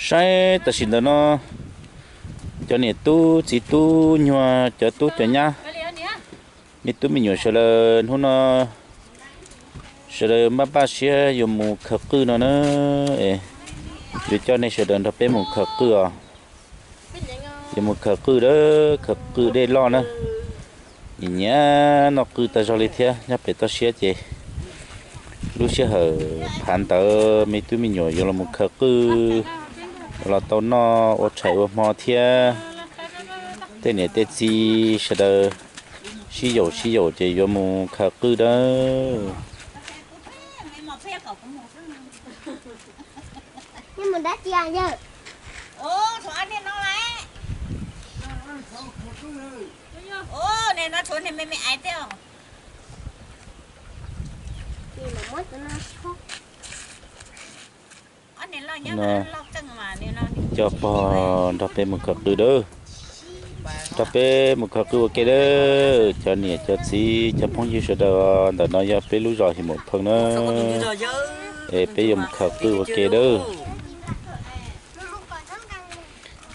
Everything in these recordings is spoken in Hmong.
Saib tam sim ntawm no cov niam tub txiv tub nyuag cov tub cov nyab, me tub me nyuam sawv daws hnub no sawv daws npaj npaj siab yuav mus khaws qwj no na. Yuav coj nej sawv daws nrog peb mus khaws qwj os. Yuav mus khaws qwj a, khaws qwj dej loj na. Nyiam nyiam noj qwj tag zog li thiab. Nyob pem toj siab ces lub sij hawm phav ntawd me tub me nyuam yuav los mus khaws qwj los tau noj ua tshais ua hmo thiab. Tej niam tej txiv sawv daws sib yaum sib yaum ces yuav mus khaws qwj dawb. No, coj pog nrog peb mus khaws qwj dawb. Nrog peb mus khaws qwj ua ke dawb. Cov niam cov txiv cov phooj ywg sawv daws, ntawm no yog peb lub zos Him Mum Pheej na. Es peb yuav mus khaws qwj ua ke dawb.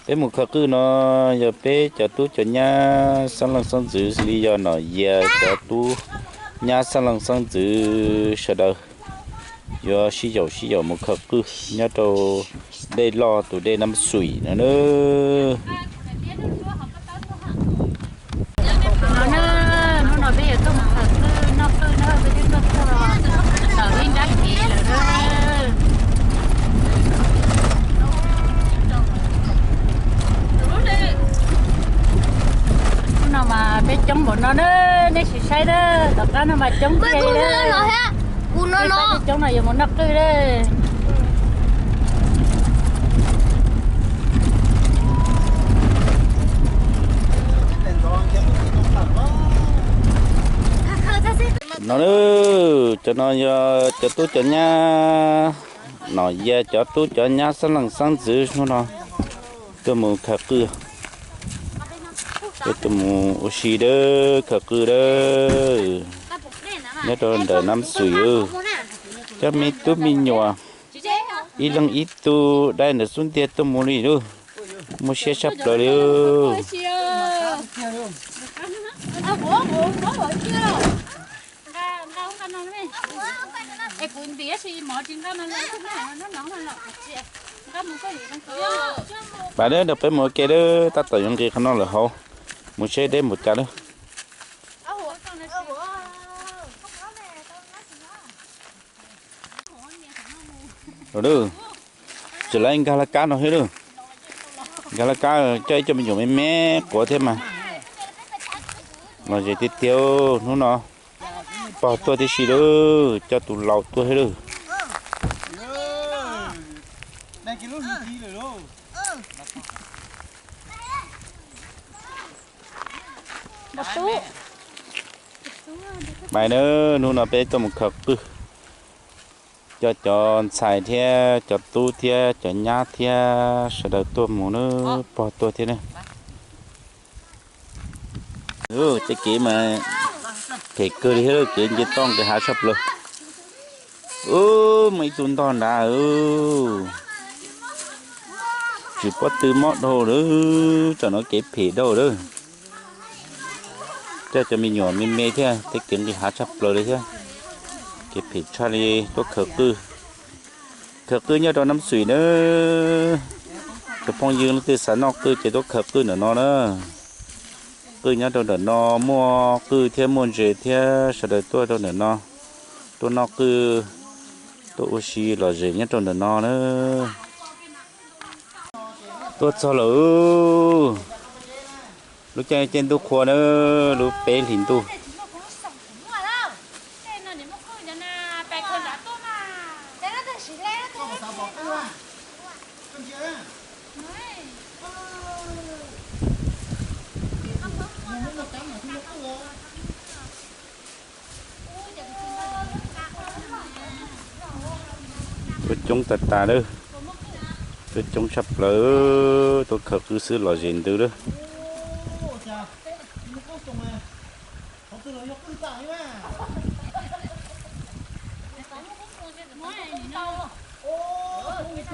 Peb mus khaws qwj no yog peb cov tub cov nyab xeeb leej xeeb ntxwv xws li yog Nom Yias cov tub nyab xeeb leej xeeb ntxwv sawv daws yuav sib yaum sib yaum mus khaws qwj nyob rau dej loj tus dej Nab Xum no na. No na, hnub no peb yuav tuaj mus khaws qwj noj qwj na, peb twb tuaj txog tawm ib nrab kev lawm na. Hnub no mas peb coob npaum no na, nej sim saib na, tom qab no mas coob tiag li na. Peb coob no yuav mus noj qwj na. No, cov no yog cov tub cov nyab, Nom Yias cov tub cov nyab xeeb leej xeeb ntxwv hnub no tuaj mus khaws qwj, tuaj mus ua si dawb, khaws qwj dawb, nyob rau ntawm Nab Xum. Cov me tub me nyuam ib leeg ib tug dai ntawm xub ntiag tuaj mus li lauj. Muaj siab tshaj plaws li. Pab deb nrog peb mus ua ke dawb, tab tom yuav nqis qhov no lawm hauv, mus saib deb npaum cas lawm. Tsis laib nkag laj kab no thiab lauj. Nkag laj kab coj ib co me nyuam me me quav thiab mas. Los zem tiag tiag hnub no. Pog tuaj tib si lauj, coj tus laus tuaj thiab lauj. Pais na, hnub no peb tuaj mus khaws qwj, coj cov ntxhais thiab cov tub thiab cov nyab thiab sawv daws tuaj mus na, pog tuaj thiab na. Tej kev mas phem kawg li thiab, kev nce toj nqis hav tshaj plaws. Ub, muaj ib tug ntog nrad, tsis paub tw mob dhau lawm, tam no kev phem dhau lawm. Coj cov me nyuam me me thiab, tej kev nqis hav tshaj plaws li thiab. Kev phem tshaj li, tuaj khaws qwj. Khaws qwj nyob rau Nab Xum na. Tus phooj ywg leej twg xav noj qwj ces tuaj khaws qwj ntawm no na. Qwj nyob rau ntawm no, muaj qwj thiab muaj ntses thiab, sawv daws tuaj rau ntawm no, tuaj noj qwj, tuaj ua si lom zem nyob rau ntawm no na. Tuaj txog lawm. Lub caij caij ntuj qhua na, lub peb hlis ntuj. Tuaj coob tag tag lawm, tuaj coob tshaj plaws, tuaj khaws qwj xwb los zem ntws lawm.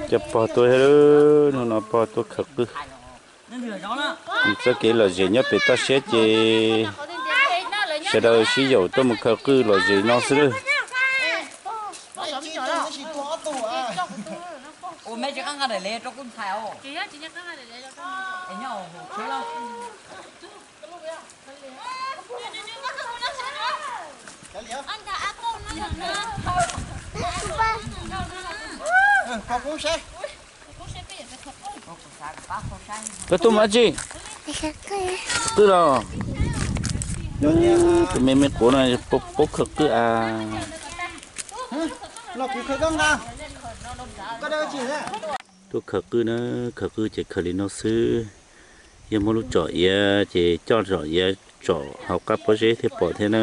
Cov pog tuaj thiab, hnub no pog tuaj khaws qwj. Txoj kev lom zem nyob pem toj siab ces sawv daws sib yaum tuaj mus khaws qwj lom zem no xwb lawm. Koj tuaj mus dab tsi? Qwj los? Tus me me quav no paub khaws qwj as. Tuaj khaws qwj na, khaws qwj ces khaws li no xwb. Yog muab lub tsom iav ces coj tsom iav tsom hauv qab pob zeb thiaj pom thiab na.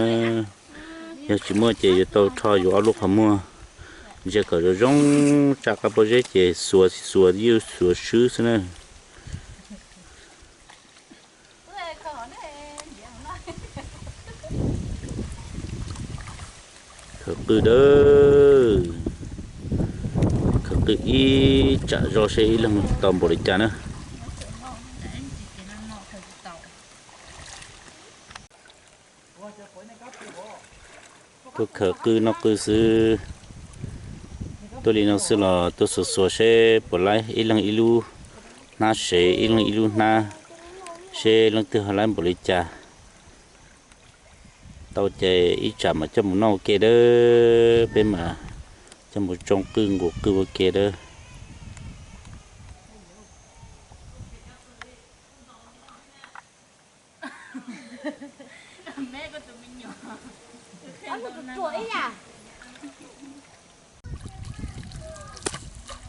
Yog tsis muaj ces yuav tau rho yus ob lub qhov muag, ntsia kom zoo zoo, tsa qab pob zeb ces xuav xuav yuj xuav swb xwb na. Khaws qwj dawb, khaws qwj ib tsam zoj seb ib leeg tau npaum li cas na. Tuaj khaws qwj noj qwj xwb, tuaj li no xwb los tuaj xuas xuas seb puas laib, ib leeg ib lub hnab sev, ib leeg ib lub hnab, seb leej twg ho laib npaum li cas. Tau ces ib tsam mas coj mus noj ua ke dawb, peb mas coj mus tsoo qwj nqus qwj ua ke dawb.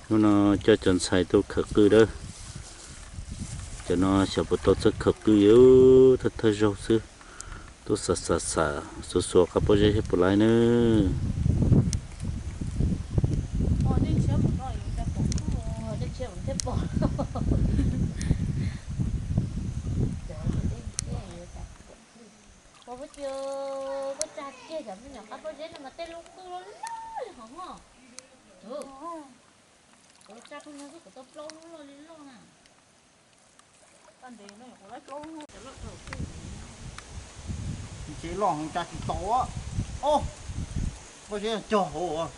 Hnub no coj cov ntxhais tuaj khaws qwj dawb. Cov no xyov puas tau txawj khaws qwj, thawj thawj zaug xwb. Tuaj xam xam xam xuas xuas qab pob zeb seb puas laib na. Ua, koj tsa kiag cov me nyuam qab pob zeb no mas tej lub qwj loj loj li hov. Kuv tsa pheej no xwb kuv tau plaub lub loj li loj na. Tse loj heev tsa tsis tau. Os, pob zeb cog hauv.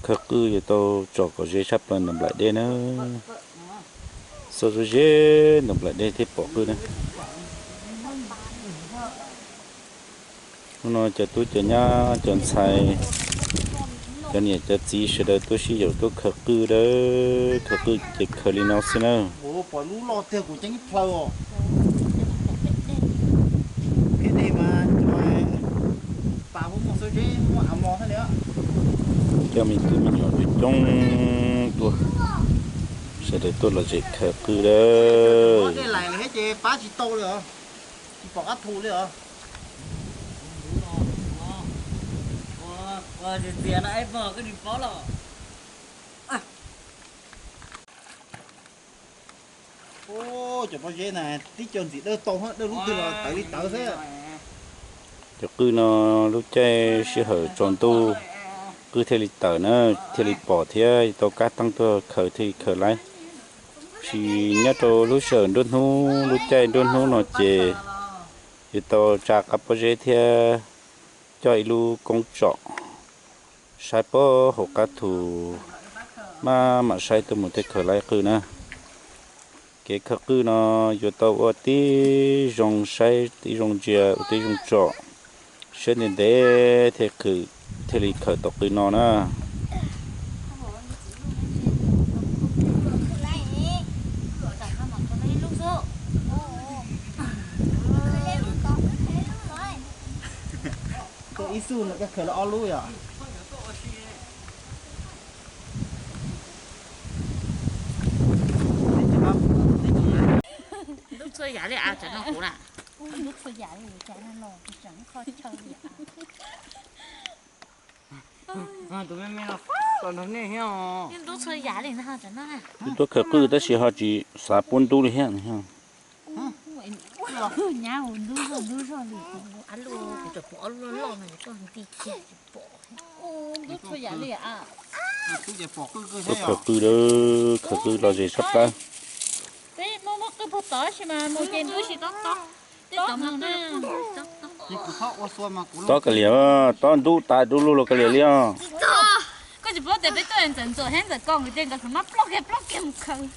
Khaws qwj yuav tau tsom kom ze tshaj plaws ntawm nplaim dej na. Xauj zuj zus ntawm nplaim dej thiaj pom qwj na. Hnub no cov tub cov nyab cov ntxhais, cov niam cov txiv sawv daws tuaj sib yaum tuaj khaws qwj dawb, khaws qwj ces khaws li no xwb na. Pom lub loj tiag kuv ceeb plaws os. Thiab dej mas cov pas muaj muaj xwb, zeb muaj av mos thiab li. Coj me tub me nyuam coob coob tuaj, sawv daws tuaj lom zem khaws qwj dawb. Dej laim thiab ces pab tsis tau li os, tsis pom qab thu li os. Txias no ib pog koj tsis paub los. Cov pob zeb na, tib co ntxim dawb tau, dawb lub twg los tawv li tawv xwb. Cov qwj no lub caij sij hawm tsaus ntuj qwj thiaj li tawm na, thiaj li pom thiab tau kab teeb tuaj khaws thiaj li khaws laib. Tab sis nyob rau lub sij hawm nruab hnub, lub caij nruab hnub no ces yuav tau tsa qab pob zeb thiab coj ib lub koob tsom saib puag hauv qab thu, maj mam saib tuaj mus thiaj khaws laib qwj na. Kev khaws qwj no yuav tau ua tib zoo saib tib zoo ntsia ua tib zoo tsom, siab ntev ntev thiaj li khaws tau qwj no na. Tuaj ib xub no koj khaws lawm ob lub yom? Ntub txhua yam li av tseem no kuv na. Ntub txhua yam li cas no los tseem kho chaw li av. Tus me me no los nrog nej thiab. Ntub txhua yam li no tseem no. Wb tuaj khaws qwj tab sis ho tsis xav pub ntub li thiab. Nyab ua ntub zog ntub zog li. Ab lub kuv tseem pom ob lub loj loj no koj nti kiag tsis pom. Tuaj khaws qwj lawm, khaws qwj los zes sab plab. Tob kav liam, tob ntub tas dub lug los kav liam li os. Koj tsis paub tias peb tuaj ntxawm ntxuam thiab ntxawm koj nkawd ces nkawd tseem muab ploj kiag ploj kiag mus khaws.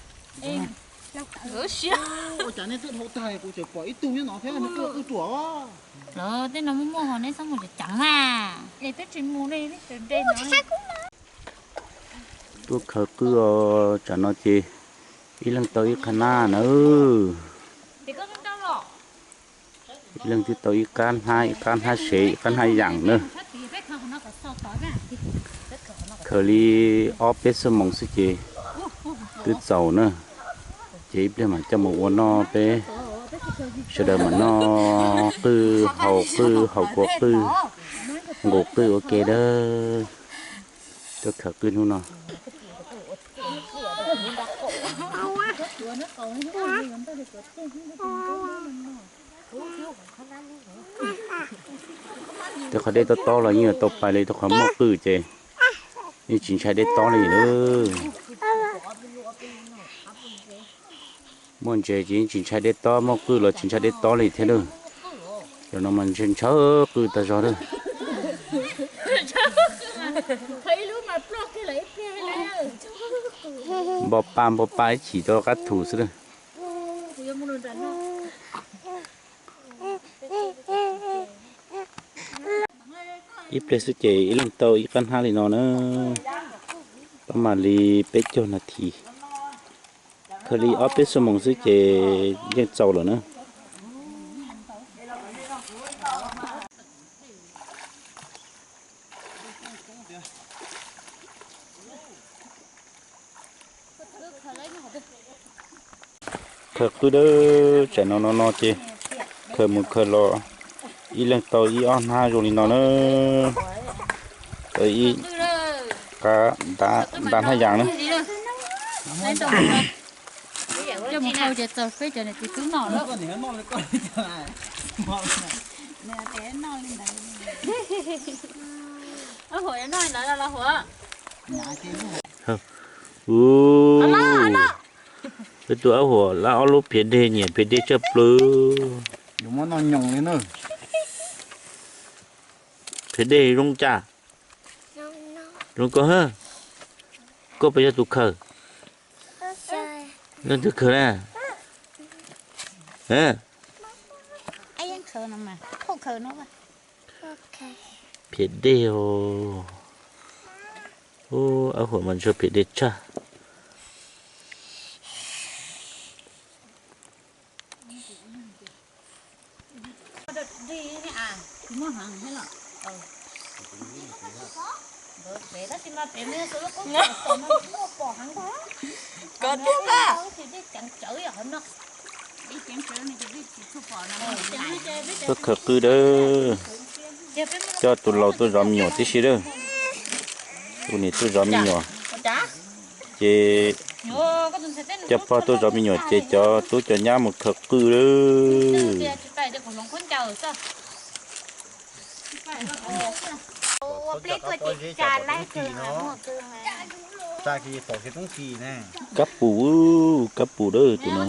Ua cas nej tuaj dhau tag kuv tseem pom ib tug nyob no thiab nws tuaj qwj ruam. Los tej no muaj muaj hos neb txhob mus ceev ceev mas. Es twb tsis mus ne, tuaj khaws qwj os, tsam no ces ib leeg tau ib qhab nab na. Ib leeg twb tau ib qab hnab, ib qab hnab sev, ib qab hnab yam na. Khaws li ob peb xuab moos xwb ces twb txaus na. Ces ib pliag mam coj mus ua noj, peb sawv daws mam noj qwj, haus qwj, haus kua qwj, nqus qwj ua ke dawb. Tuaj khaws qwj hnub no. Tej qhov dej tob tob los yeej yuav tau pais li, tej qhov muaj qwj ces yeej tsis ntshai dej tob li lawm. Muaj ntses ces yeej tsis ntshai dej tob, muaj qwj los tsis ntshai dej tob li thiab lawm. Cov no mas ntshaw ntshaw qwj tag zog lawm. Npo pa npo pa ib chim rau qab thu xwb lawm. Ib pliag xwb ces ib leeg tau ib qab hnab li no na. Pab mam li peb caug nas this, khaws li ob peb xuab moos xwb ces yeej txaus lawm na. Khaws qwj dawb tsam no no no ces khaws mus khaws los ib leeg tau ib ob hnab zoo li no na. Tau ib qab ntab hnab yas na. Coj mus hau ces txaus peb cov niam txiv tub noj lawm. Ub, peb tus ab huam lab ob lub phiav deg, nyiam phiav deg tshaj plaws. Phiav deg zoo cas? Zoo koj hab. Koj puas yog tus khaws? Leej twg khaws na? Phiav deg os. Ub, ab huam mas ntsuag phiav deg tshaj. Tuaj khaws qwj dawb, coj tus laus tuaj zov me nyuam tib si dawb. Tus niam tuaj zov me nyuam, ces coj pog tuaj zov me nyuam ces cov tub cov nyab mus khaws qwj dawb. Kab pum, kab pum dawb tus no.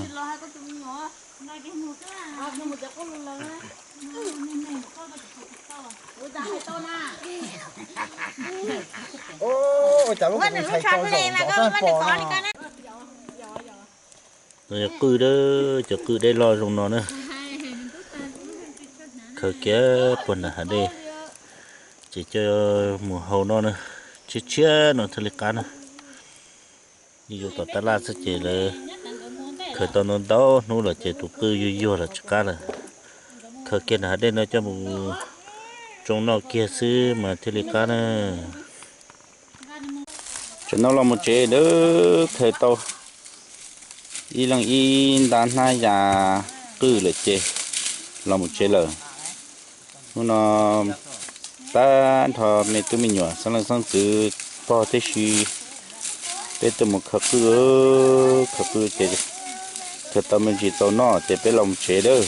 Cov qwj dawb, cov qwj dawb loj zoo no na. Khaws kiag puag nram hav dej, ces coj mus hau noj na. Tshiab tshiab no thiaj li qab na. Yuav tom tab laj xwb ces lawv khaws tau ntau ntau hnub lawm ces tus qwj yuag yuag los tsis qab lawm. Khaws kiag nram hav dej no coj mus tsoo noj kiag xwb mas thiaj li qab na. Tsam no los mus tsev lawm, khaws tau ib leeg ib nta hnab yas qwj lawm ces los mus tsev lawm. Hnub no tag nrho me tub me nyuam xeeb leej xeeb ntxwv pog tib si, peb tuaj mus khaws qwj, khaws qwj ces khaws tau me ntsis txaus noj ces peb los mus tsev lawm.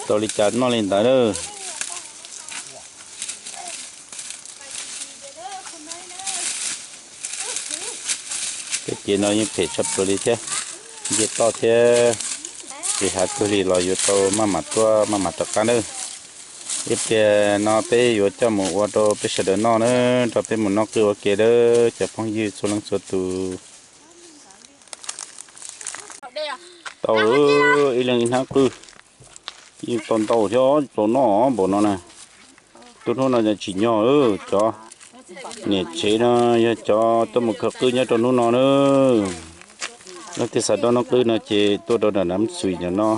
Tau li cas noj li ntawd lawm. Tej kev no yeej phem tshaj plaws li thiab, nce toj thiab, tsis hav kawg li los yuav tau maj mam tuaj maj mam rov qab nawb. Ib pliag no peb yuav coj mus ua rau peb sawv daws noj na, nrog peb mus noj qwj ua ke lawm cov phooj ywg txhua leej txhua tus. Tau ib leeg ib hnab qwj, yeej tau ntau thiab tau noj npaum no na. Tuaj hnub no tsis nyog cov niam tsev no yog cov tuaj mus khaws qwj nyob rau hnub no na. Leej twg xav tuaj noj qwj no ces tuaj rau nram Nam Xwm no.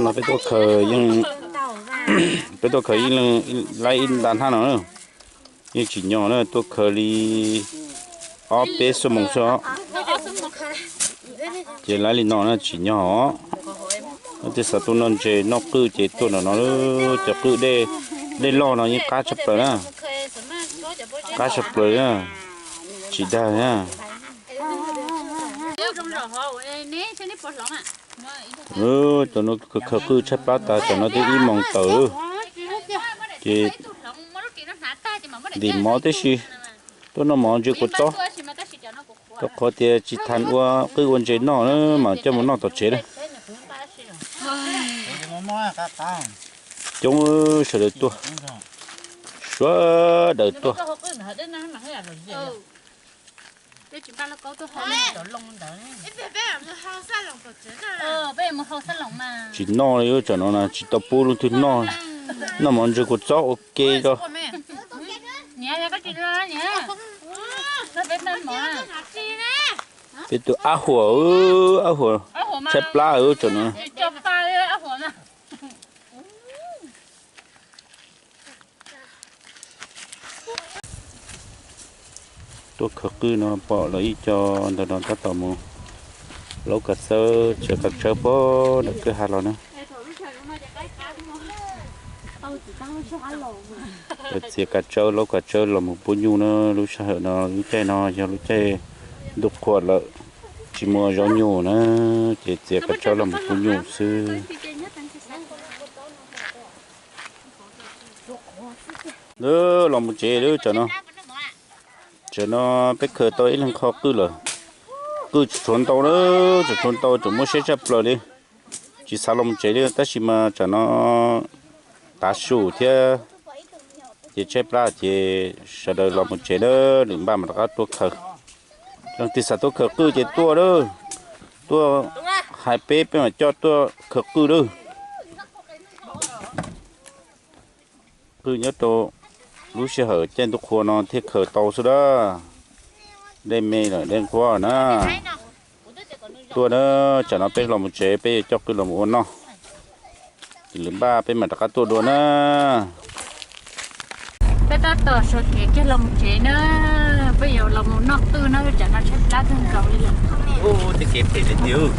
No peb tuaj khaws yeej, peb tuaj khaws ib leeg laib ib nta hnab no na. Yeej tsim nyog na, tuaj khaws li ob peb xuab moos xwb os. Ces laib li no na tsim nyog os. Leej twg xav tuaj noj ntses noj qwj ces tuaj nram no, cov qwj dej loj no yeej qab tshaj plaws na. Qab tshaj plaws na, tsis dag na. Cov no khaws qwj tshaib plab tas, tam no twb ib moos tawm, ces ntim mov tib si, tuaj noj mov ntses kua txob. Rau qhov tias tsis tas ua qwj ua ntses noj na mas coj mus noj tom tsev na. Coob sawv daws tuaj, sawv daws tuaj. Tsis noj li, tsam no tsis tau pub leej twg noj. Noj mov ntses kua txob ua ke rau. Peb tus ab huam, ab huam tshaib plab tsam no. Tuaj khaws qwj no pom lawv ib co ntawm no tab tom mus laub kav xawb txiav kav tsawb pog ntawm kwj ha los na. Lawv txiav kav tsawb laub kav tsawb los mus pub nyuj na. Lub sij hawm no lub caij no yog lub caij ntuj qhua lawm, tsis muaj zaub nyuj na, ces txiav kav tsawb los mus pub nyuj xwb. Los mus tsev lawm tsam no. Tsam no peb khaws tau ib leeg qho qwj lawm. Qwj tseem tshuav ntau na, tseem tshuav ntau, tseem muab siab tshaj plaws li. Tsis xav los mus tsev li tab sis mas tsam no tav su thiab ces tshaib plab ces sawv daws los mus tsev na, lwm npaj mam rov qab tuaj khaws. Leej twg xav tuaj khaws qwj ces tuaj lawm, tuaj hais peb, peb mam coj tuaj khaws qwj lawm. Qwj nyob rau lub sij hawm caij ntuj qhua no thiaj khaws tau xwb dab. Dej me lawm dej nqhuab na. Tuaj na, tsam no peb los mus tsev peb yuav coj qwj los mus ua noj. Ces lwm npaj peb mam rov qab tuaj dua na. Peb tab tom sawv kev kiag los mus tsev na, peb yuav los mus noj qwj na, tsam no tshaib plab kawg nkaus li lawm. Tej kev phem tiag tiag.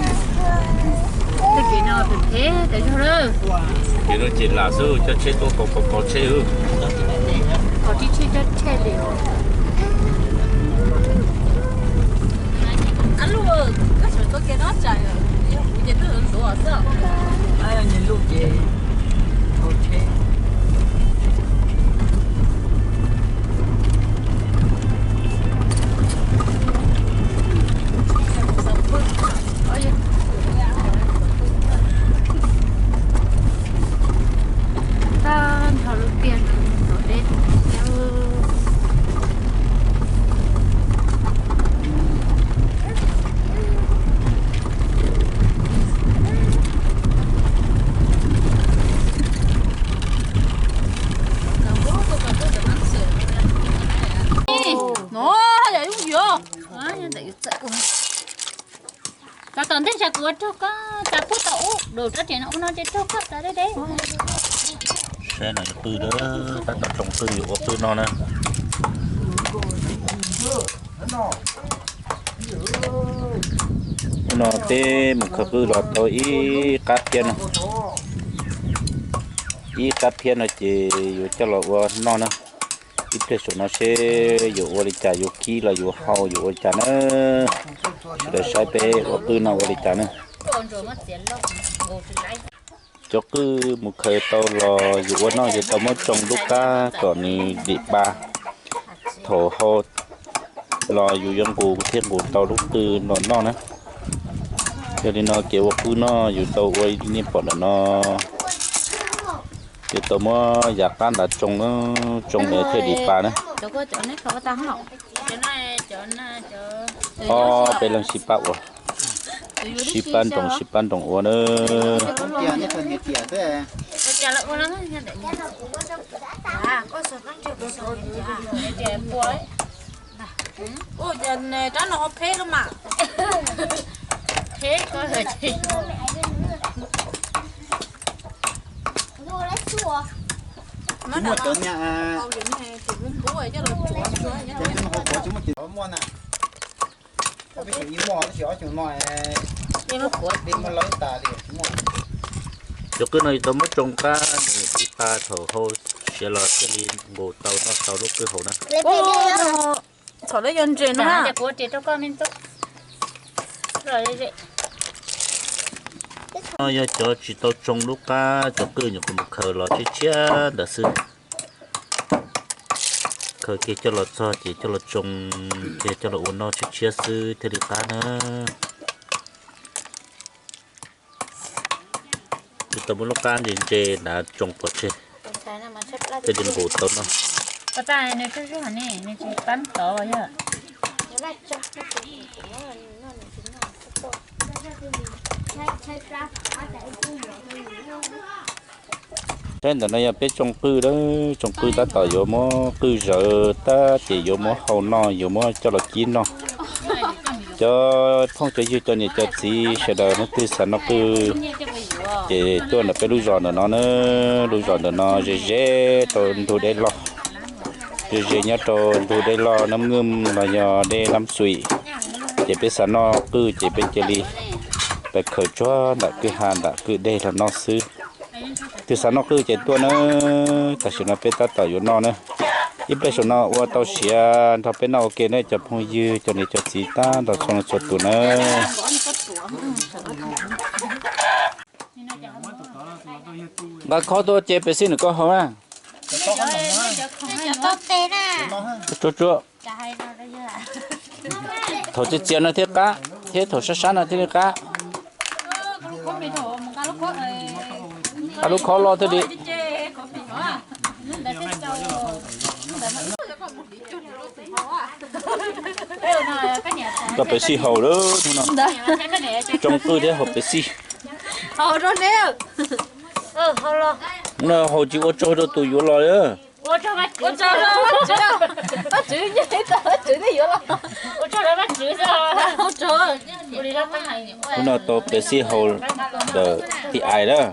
Tej kev no phem phem tas zog lawm. Kev no ces lam xwb, coj tsheb tuaj kov kov kov tsheb. Kov tib tsheb coj tsheb li. Tag nrho lub tiaj no tom deb thiab. No, ha yam lub yuav. Cov tom ntej tsam kuv ua raug koj, tsam pub tau ub, dum rab riam no ub no ces raug koj tas deb deb. Saib no yog qwj lawm, tab tom tsoo qwj yuav ua qwj no na. Hnub no peb mus khaws qwj los tau ib qab phiab no, ib qab phiab no ces yuav coj los ua noj na. Ib Ib pliag saum no seb yuav ua li cas, yuav kib los yuav hau yuav ua li cas na. Sawv daws saib peb ua qwj no ua li cas na. Cov qwj mus khaws tau los yus ua noj yus tau muab tsoo lub qab kom nws dim pa. Thaum hau los yus yuav nqus thiab nqus tau lub qwj no noj na. Yog li no kev ua qwj noj yus tau ua nej pom ntawm no. Yus tau muab yav qab nrad tsoo, tsoo es thiaj dim pa na. Ob peb leeg sib pab ua, sib pab nroos sib pab nroos ua na. Cov qwj no yus tau muab tsoo qab nws dim pa thaum hau siav los thiaj li nqus tau noj tau lub qwj hau na. Txhom lawv yog ntses no na. No yog cov tsis tau tsoo lub qab, cov qwj nyuam qhuav mus khaws los tshiab tshiab ntawd xwb. Khaws kiag coj los txog ces coj los tsoo kiag coj los ua noj tshiab tshiab xwb thiaj li qab na. Tsis tau muab lub qab ntse ntse nrad tsoo pov tseg, thiaj li nqus tau noj. Saib ntawm no yog peb tsoo qwj, tsoo qwj tab tom yuav muab qwj zawv tag ces yuav muab hau noj, yuav muab coj los kib noj. Cov phooj cov ywg cov niam cov txiv sawv daws leej twg xav noj qwj ces tuaj ntawm peb lub zos ntawm no na, lub zos ntawm no ze ze rau ntug dej loj, ze ze nyob rau ntug dej loj Nab Ngwj los yog dej Nab Xuim. Ces peb xav noj qwj ces peb cia li pais khaws tsuag nram kwj ha nram kwj deg los noj xwb. Twg xav noj qwj ces tuaj na, tam sim no peb tab tom yuav noj na. Ib pliag saum no ua tau siav nrog peb noj ua ke ne cov phooj ywg cov niam cov txiv tab nrog txhua leej txhua tus na. Nqa khob tuaj ces peb xij nws koj haus na. Tsuag tsuag. Thaum txias txias no thiaj qab, thiab thaum sab sab no thiaj li qab. Qab lub khob loj thiaj li. Koj peb xij haus lawm hnub no. Tsoo qwj thiab haus peb xij. Haus tsis ua tsaug rau tus yuav los. Hnub no tau peb xij haus ntawm tij Ais lawm.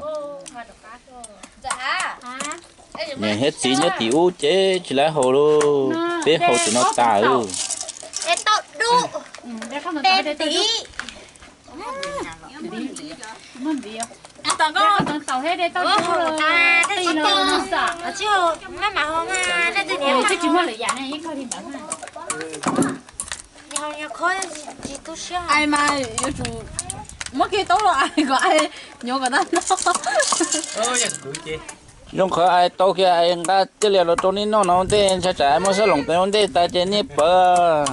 Niam thiab txiv nyob tim ub ces tsis lawv haus lauj, peb haus tim no tas. Muab kiag taub los ais kom ais nyuv kom tag nrho. Zoo qhov ais tau kiag ais nqa tiaj lias los rau nej noj no ua ntej, ntshai tsam ais muab sab loos tes ua ntej tas ces nej pawv.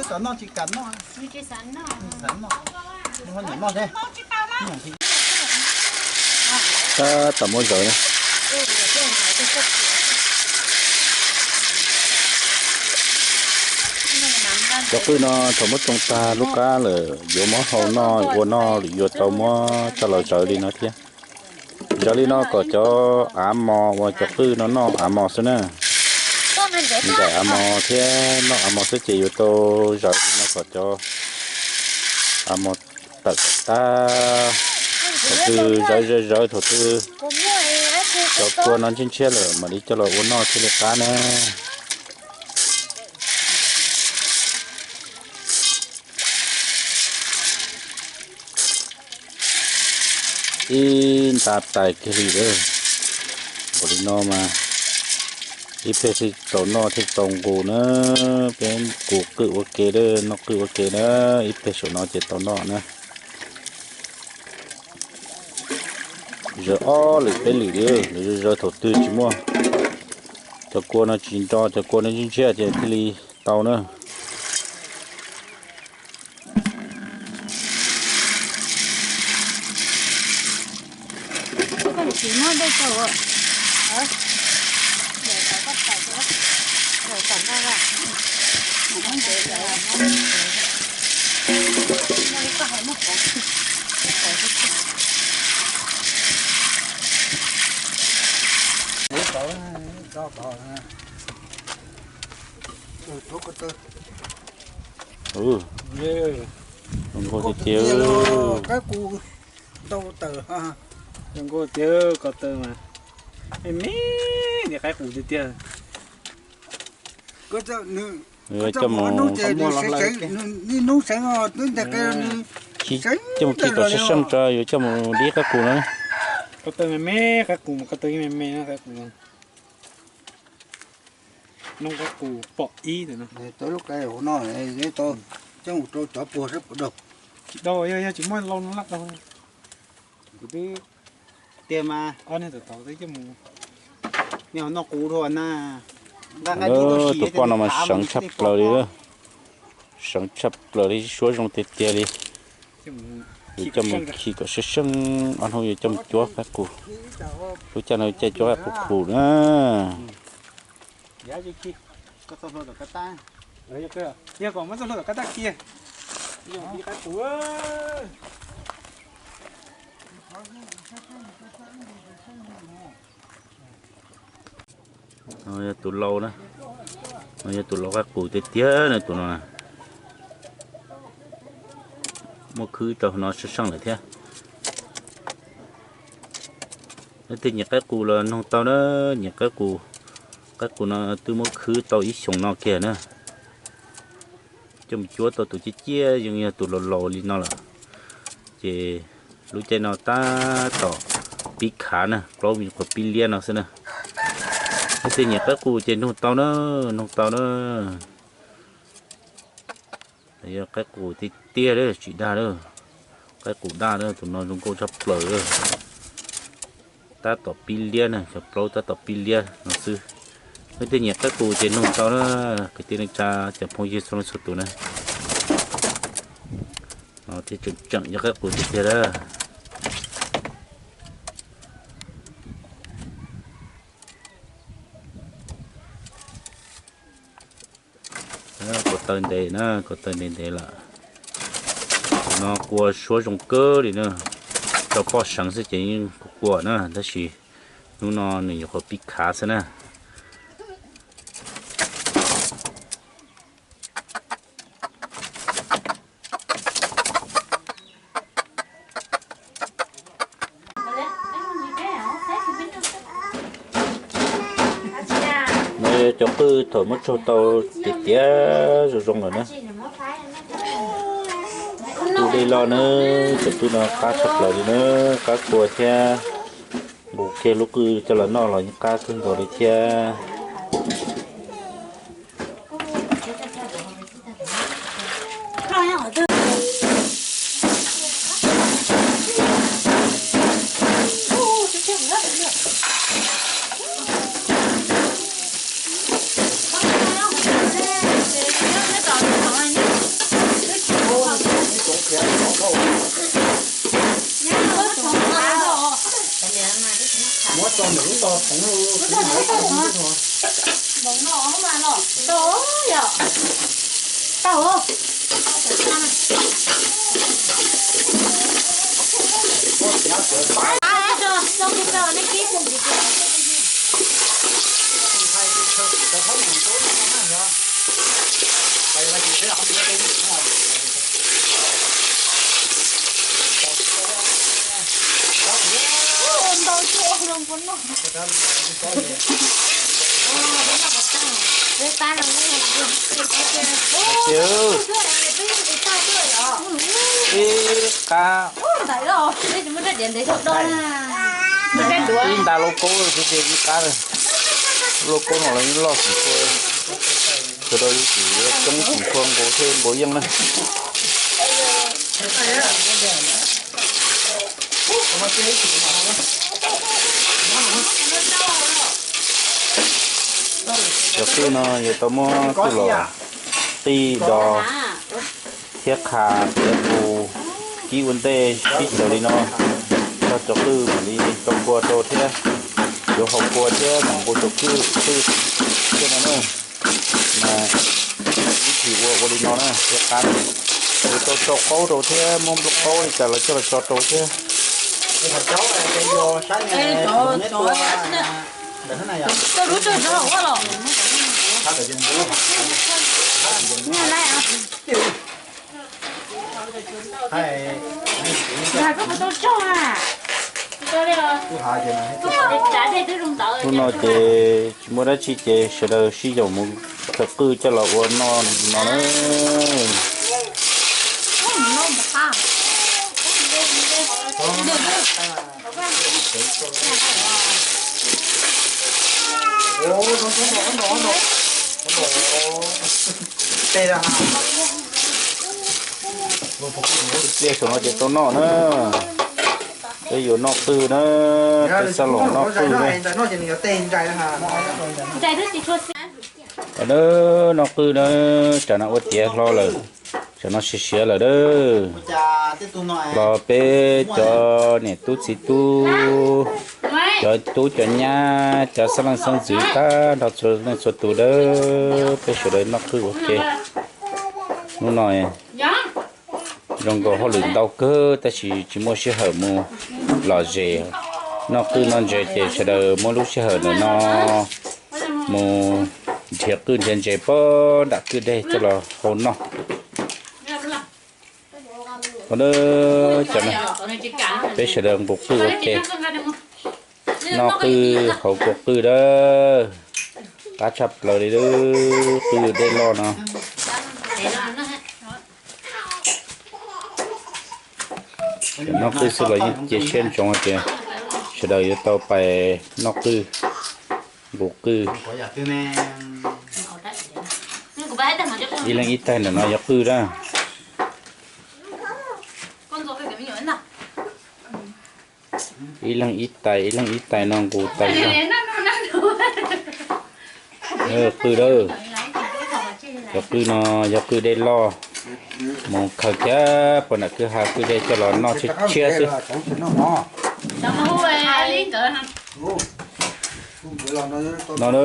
Muab noj tsis kam noj. Tab tom muab zawv na. Cov qwj no thaum muab tsoo tag lub qab lawm yuav muab hau noj ua noj lwm yuav tau muab coj los zawv li no thiab. Zawv li no kom cov av mos uas cov qwj no noj av mos xwb na. Ncaim av mos thiab noj av mos xwb ces yuav tau zawv li no kom cov av mos tawm kom tag. Thaum twg zawv zawv zawv, thaum twg cov kua no ntshiab ntshiab lawm mam li coj los ua noj thiaj li qab na. Ib nta tais kiag li lawm. Npaum li no mas ib pliag thiaj tau noj thiaj tau nqus na. Peb kuv qwj ua ke lawm, noj qwj ua ke na, ib pliag saum no ces tau noj na. Zawv ob lwm peb lwm li, lawv zawv thaum twg tsis muaj, cov kua no tsis nro, cov kua no ntshiab ntshiab ces thiaj li tau na. Zoo nkauj tiag tiag. Zoo nkauj tiag, ko taw mas me me, niag qaib qus tiag tiag. Coj mus, coj mus kis kom seev seev tso, yuav coj mus dib qaib qus na. Ko taw me me, qaib qus mas ko taw me me, qaib qus. Noog qaib qus pom ib ntawm no. Tau lub qe hauv no, tau coj mus rau cov puag sab puas daug. Tsis dau, yog, yog tsis muaj lau no laj dau. Kuv twb tiag mas, ob niag tawm tau twb coj mus, niag hauv no qus dua na. Tus poj no mas seev tshaj plaws li, seev tshaj plaws li, suab zoo tiag tiag li. Yuav coj mus khi kom seev seev, ob hnub yuav coj mus cuab qaib qus. Lub caij no caij cuab qaib qus phum na. No yog tus lau na, no yog tus lau qaib qus tiag tiag na, tus no na. Muab khwb rau no seev seev lawm thiab. Leej twg nyiam qaib qus los noog tau na, nyiam qaib qus. Qaib qus no twb muab khwb tau ib xyoos no kiag na. Coj mus cuab tau tus ciaj ciaj, yeej yog tus laus laus li no lawm. Ces lub caij no tab tom pib khav na, plaub me nyuam qhuav pib liab no xwb na. Leej twg nyiam qaib qus ces noog tau na, noog tau na. Yog qaib qus tiag tiag, tsis dag lawm. Qaib qus daj na, tus no zoo nkauj tshaj plaws. Tab tom pib liab na, cov plaub tab tom pib liab no xwb. Leej twg nyiam qaib qus ces noog tau na, kwv tij neej tsa cov phooj ywg txhua leej txhua tus na. No thiaj tseem tseem yog qaib qus tiag tiag lawm. Ko taw ntev na, ko taw ntev ntev lawm. Tus no kua suab zoo kawg li na. Rau poj seev xwb ces yeej kua na, tab sis hnub no nws nyuam qhuav pib khav xwb na. No yog cov qwj thaum muab tsaug tau tiav tiav zoo zoo lawm na. Tus dej loj na, cov qwj no qab tshaj plaws li na, qab kua thiab. Nqus kiag lub qwj coj los noj los yeej qab kawg nkaus li thiab. Muab tso ntawm lub tog thoov. Ib qab, ib nta lauj kaub xwb ces ib qab, lauj kaub no los yeej loj xim kua. Sawv daws yuav tsum coob xim kua nkaus thiaj npaum yeej na. Cov qwj no yuav tau muab coj los qij do thiab qha thiab nqus kib ua ntej sib xyaw li no, tso cov qwj mam li tso kua rau thiab yuav haus kua thiab mam nqus cov qwj thiab no na. Mas ib chim ua ua li no na thiab qab, yuav tau tso qaub rau thiab muab nplooj qaub li cas los coj los tso rau thiab. Hnub no ces tsis muaj dab tsi ces sawv daws sib yaum mus khaws qwj coj los ua noj no na. Pliag saum no ces tau noj na. Peb yuav noj qwj na, peb xab laum noj qwj na. Noj qwj na, tsam no ua tiav hlo lawm, tsam no siav siav lawm na. Los peb cov niam tub txiv tub, cov tub cov nyab, cov xeeb leej xeeb ntxwv tag nrho txhua leej txhua tus na, peb sawv daws noj qwj ua ke. Hnub no zoo nkaus hauj lwm ntau kawg tab sis tsis muaj sij hawm mus lom zem noj qwj noj ntses ces sawv daws muab lub sij hawm ntawm no mus nrhiav qwj nrhiav ntses puag nram kwj deg coj los hau noj. Peb sawv daws nqus qwj ua ke, noj qwj haus kua qwj dawb, qab tshaj plaws li qwj dej loj no. Noj qwj xwb los yeej cia siab ntsoov hais tias sawv daws yuav tau pais noj qwj, nqus qwj. Ib leeg ib tais ntawm no yog qwj dab. Ib leeg ib tais, ib leeg ib tais no nqus tais zog. Qwj dawb, cov qwj no yog qwj dej loj, mus khaws kiag puag nram kwj ha kwj deg coj los noj tshiab tshiab xwb. No na,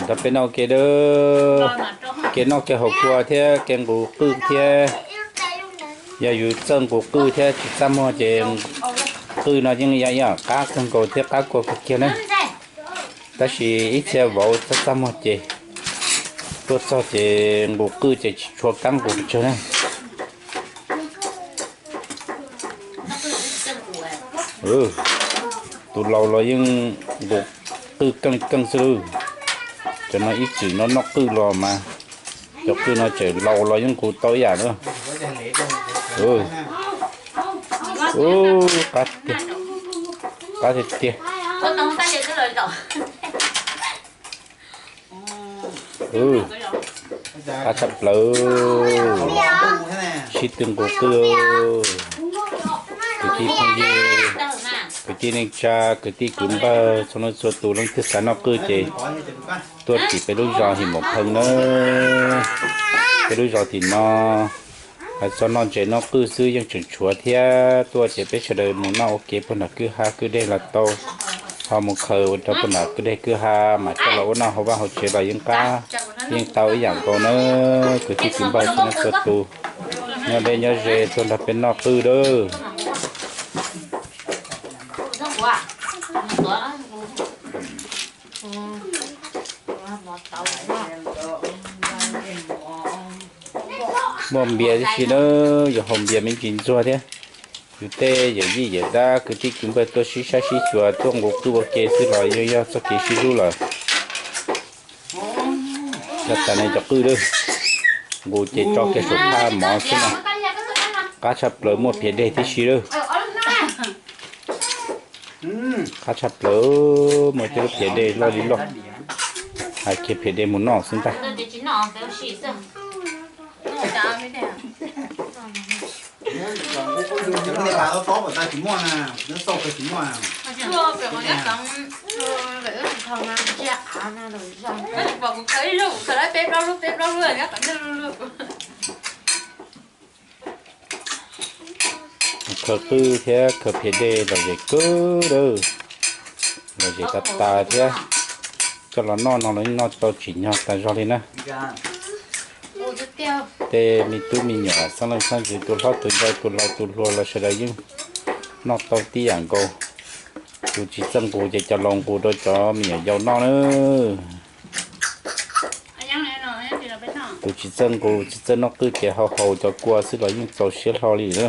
nrog peb noj ua ke dawb, kev noj kev haus kua thiab kev nqus qwj thiab. Yog yus txawj nqus qwj thiab tsis txaj muag ces qwj no yeej yog ib yam qab kawg nkaus thiab qab kua kawg kiag na. Tab sis ib txhia vauv txaj txaj muag ces tuaj txog ces nqus qwj ces tsis tshua kab nqus pes tsawg na. Tus laus los yeej nqus qwj keej keej xwb lauj. Cov no ib txwm no noj qwj los mas, cov qwj no tseem laus los yeej nqus tau ib yam na. Qab tiag tiag, qab tiag tiag. Qab tshaj plaws, sib tw nqus qwj, kwv tij phooj ywg, kwv tij neej tsa, kwv tij kwv npawg txhua leej txhua tus leej twg xav noj qwj ces tuaj tim peb lub zos Him Maum Pheej na. Peb lub zos tim no hais txog noj ntses noj qwj xwb yeej tseem tshuav thiab, tuaj ces peb sawv daws mus noj ua ke puag nram kwj ha kwj deg los tau, ho mus khaws ua rau puag nram kwj deg kwj ha mas coj los ua noj hauv vaj hauv tsev los yeej qab, yeej tau ib yam nkaus na. Kwv tij kwv npawg txhua leej txhua tus, nyob deb nyob ze tuaj nrog peb noj qwj dawb. Muaj npias tib si na, yuav haus npias me ntsis ntxuag thiab. Yus tej yawm yij yawm dab kwv tij kwv npawg tuaj sib saib sib xyuas tuaj nqus qwj ua ke xwb los yeej yog txoj kev sib hlub lawm. Yog tas nej cov qwj lawm, nqus ces tso kiag saum phaj mov xwb no. Qab tshaj plaws muaj phiav dej tib si lawm. Qab tshaj plaws, muaj tej lub phiav dej loj li loj. Hais kiag phiav dej mus noj xwb ntag. Khaws qwj thiab khaws phiav dej lom zem kawg lawm, lom zem tas tas thiab. Coj los noj no los yeej noj tau tsim nyog tas zog li na. Tej me tub me nyuam xeeb leej xeeb ntxwv tus hlob tus yau tus laus tus hluas los sawv daws yeej noj tau tib yam nkaus. Tus tsis txawj nqus ces coj los nqus rau cov me nyuam yaus noj na. Tus tsis txawj nqus tsis txawj noj qwj ces haus haus cov kua xwb los yeej txaus siab hlo li na.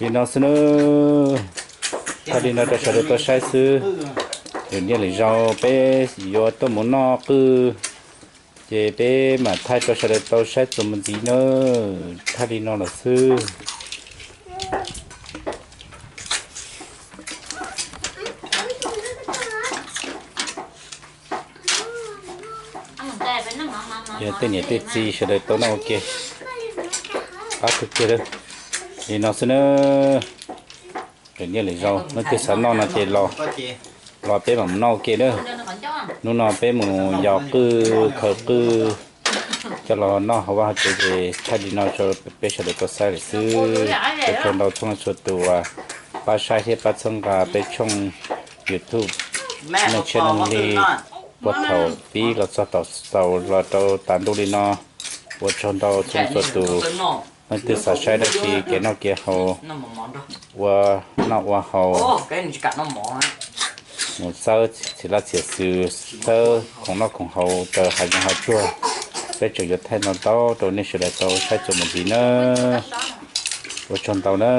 Li no xwb na, thaij li no rau sawv daws tau saib xwb. Lwm niaj lwm zaus peb yuav tuaj mus noj qwj, ces peb mam thaij rau sawv daws tau saib txuas mus ntxiv na. Thaij li no lawm xwb. Yog tej niam tej txiv sawv daws tau noj ua ke, qab kawg kiag lawm. Li no xwb na, lwm niaj lwm zaus leej twg xav noj no ces los, los peb mam mus noj ua ke na. Hnub no peb mus yos qwj khaws qwj coj los noj hauv vaj hauv tsev ces thaij li no rau peb sawv daws tau saib lawm xwb. Ua tsaug ntau txhua leej txhua tus uas pab saib thiab pab txhawb nqa peb tshooj YouTube Neej Tshiab Neej Lig puag thaum pib los txog thaum xaus los rau tas ntuj li no. Ua tsaug ntau txhua leej txhua tus, leej twg xav saib dab tsi kev noj kev haus, ua noj ua haus, mus txhawb txhia laj txhia xwm, txhawb khoom noj khoom haus raws hav zoov hav tsuag, peb tseem yuav thaij ntau ntau rau nej sawv daws tau saib txuas mus ntxiv na. Ua tsaug ntau na.